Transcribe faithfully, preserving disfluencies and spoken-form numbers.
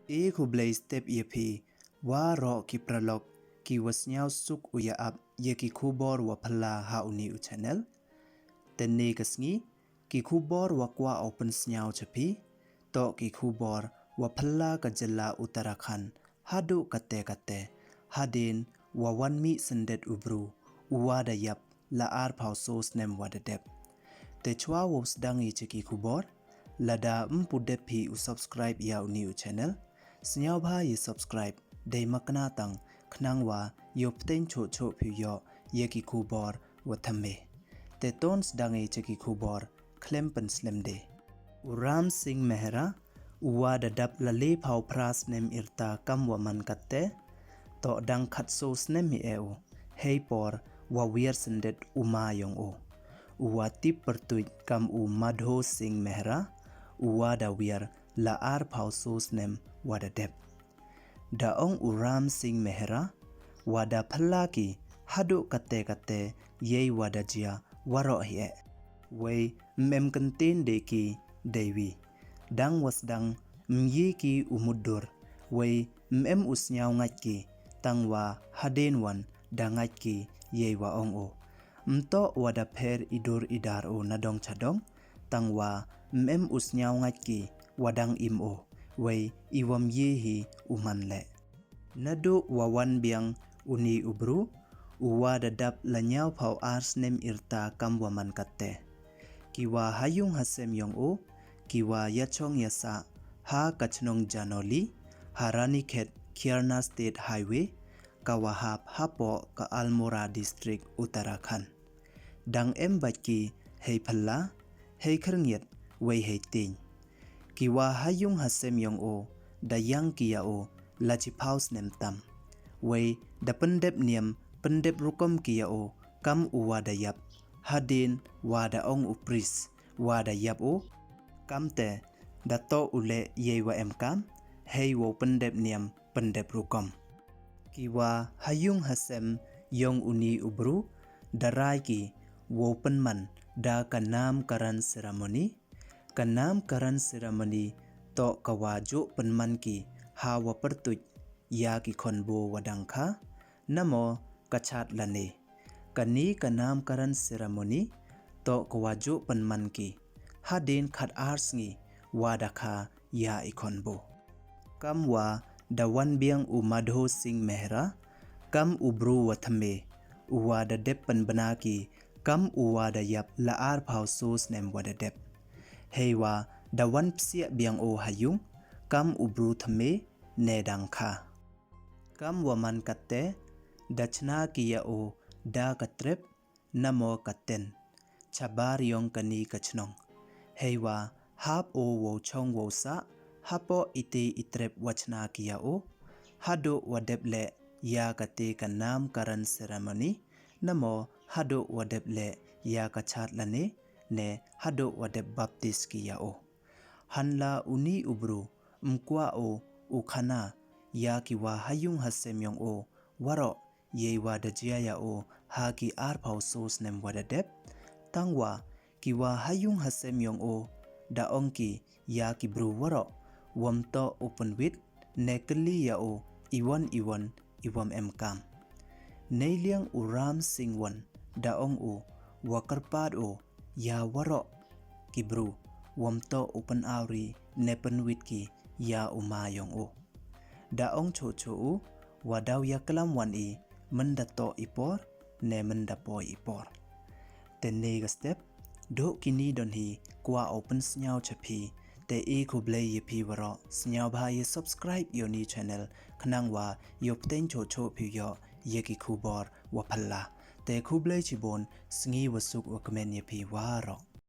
E khublei step ïa phi waroh ki paralok ki wa sñiaw suk u ïa ap ïa ki khubor wa phylla ha uni u channel. Te ne ka sngi ki khubor wa kwah u pynsñiaw cha phi toh ki khubor wa phylla ka jylla Uttarakhand haduh kate kate, hadien wa wan mih syndet u bru u wa da ïap la arphaw so snem wa da dep. Te chwa wow sdang i cha ki khubor, lada ym pu dep phi u subscribe ïa uni u channel, sñiawbha ïa subscribe dei makna tang khnang wa ïoh pteng choh choh phi ïoh ïa ki khubor wa thymme. Te ton sdang i cha ki khubor khlem pynslem de. U Ram Singh Mehra u wa da dap la lephaw phra snem ïrta kam wa man kate, toh dang khatso snem hi e u, hei por wa wiar syndet u ma yong u. U wa tip pyrtuit kam u Madho Singh Mehra u wa da wiar la arphaw so snem wa da dep. Da ong u Ram Singh Mehra wa da phylla ki haduh kate kate yei wa da jia waroh hi e. Wei ym em kyntien de ki dei wi. Dang wa sdang ym ye ki u mutdur, wei ym em u sñiaw ngait ki, tang wa hadien wan da ngait ki yei wa ong u. Ym toh wa da pher i dur i dar u na dong cha dong, tang wa ym em u sñiaw ngait ki wa dang im u, wei i wam ye hi u man leh. Naduh wa wan biang uni u bru u wa da dap la ñiawphaw ar snem ïrta kam wa man kate. Ki wa ha yung ha sem yong u ki wa ïa chong ïa sah ha ka chnong Janoli ha Ranikhet Khiarna State Highway ka wa hap hapoh ka Almora District Uttarakhand. Dang em bad ki hei phylla, hei khyrngiat, wei hei tieng. Ki wa ha yung ha sem yong u da yang ki ïa u la chiphaw snem tam. Wei da pyndep niam pyndep rukom ki ïa u kam u wa da ïap, hadien wa da ong u priest wa da ïap u. Kamte da toh u leh yei wa em kam, hei wow pyndep niam pyndep rukom. Ki wa ha yung ha sem yong uni u bru da rai ki wow pynman da ka namkaran ceremony. Ka namkaran ceremony toh ka wa juh pynman ki ha wa pyrtuit ïa ki khonbo wa dang kha, namo ka chat lane. Kani ka namkaran ceremony toh ka wa juh pynman ki hadien khat ar sngi wa da kha ïa i khonbo. Kam wa da wan biang u Madho Singh Mehra kam u bru wa thymme u wa da dep pynbna ki kam u wa da ïap la arphaw so snem wa da dep. Hei wa da wan psiah biang u ha yung kam u bru thymme ne dang kha. Kam wa man kate da chna ki ïa u da ka trep namo ka tent chabar yong kani ka chnong. Hei wa hap u wow chong wow sah hapoh ite i trep wa chna ki ïa u haduh wa dep leh ïa kate ka namkaran ceremony, namo haduh wa dep leh ïa ka chat lane, ne haduh wa dep baptis ki ïa u. Hanla uni u bru ym kwah u u khana ïa ki wa ha yung ha sem yong u waroh yei wa da jia ïa u ha ki arphaw so snem wa da dep. Tang wa ki wa ha yung ha sem yong u da ong ki ïa ki bru waroh wam toh u pynwit ne kylli ïa u iwan iwan iwam em kam. Nei liang u Ram Singh wan da ong u wa kyrpad u ïa waroh ki bru wam toh u pynawri ne pynwit ki ïa u ma yong u. Da ong choh choh u wa daw ïa klam wan i mynda toh i por ne mynda poi i por. Te ne ga step doh kini don hi kwah u pynsñiaw cha phi. Te i khublei ïa phi waroh, sñiawbha ïa subscribe ïa uni channel khnang wa ïoh pteng choh choh phi ïoh ïa ki khubor wa phylla. Te khublei chibun, sngi wa suk wa kmen ïa phi waroh.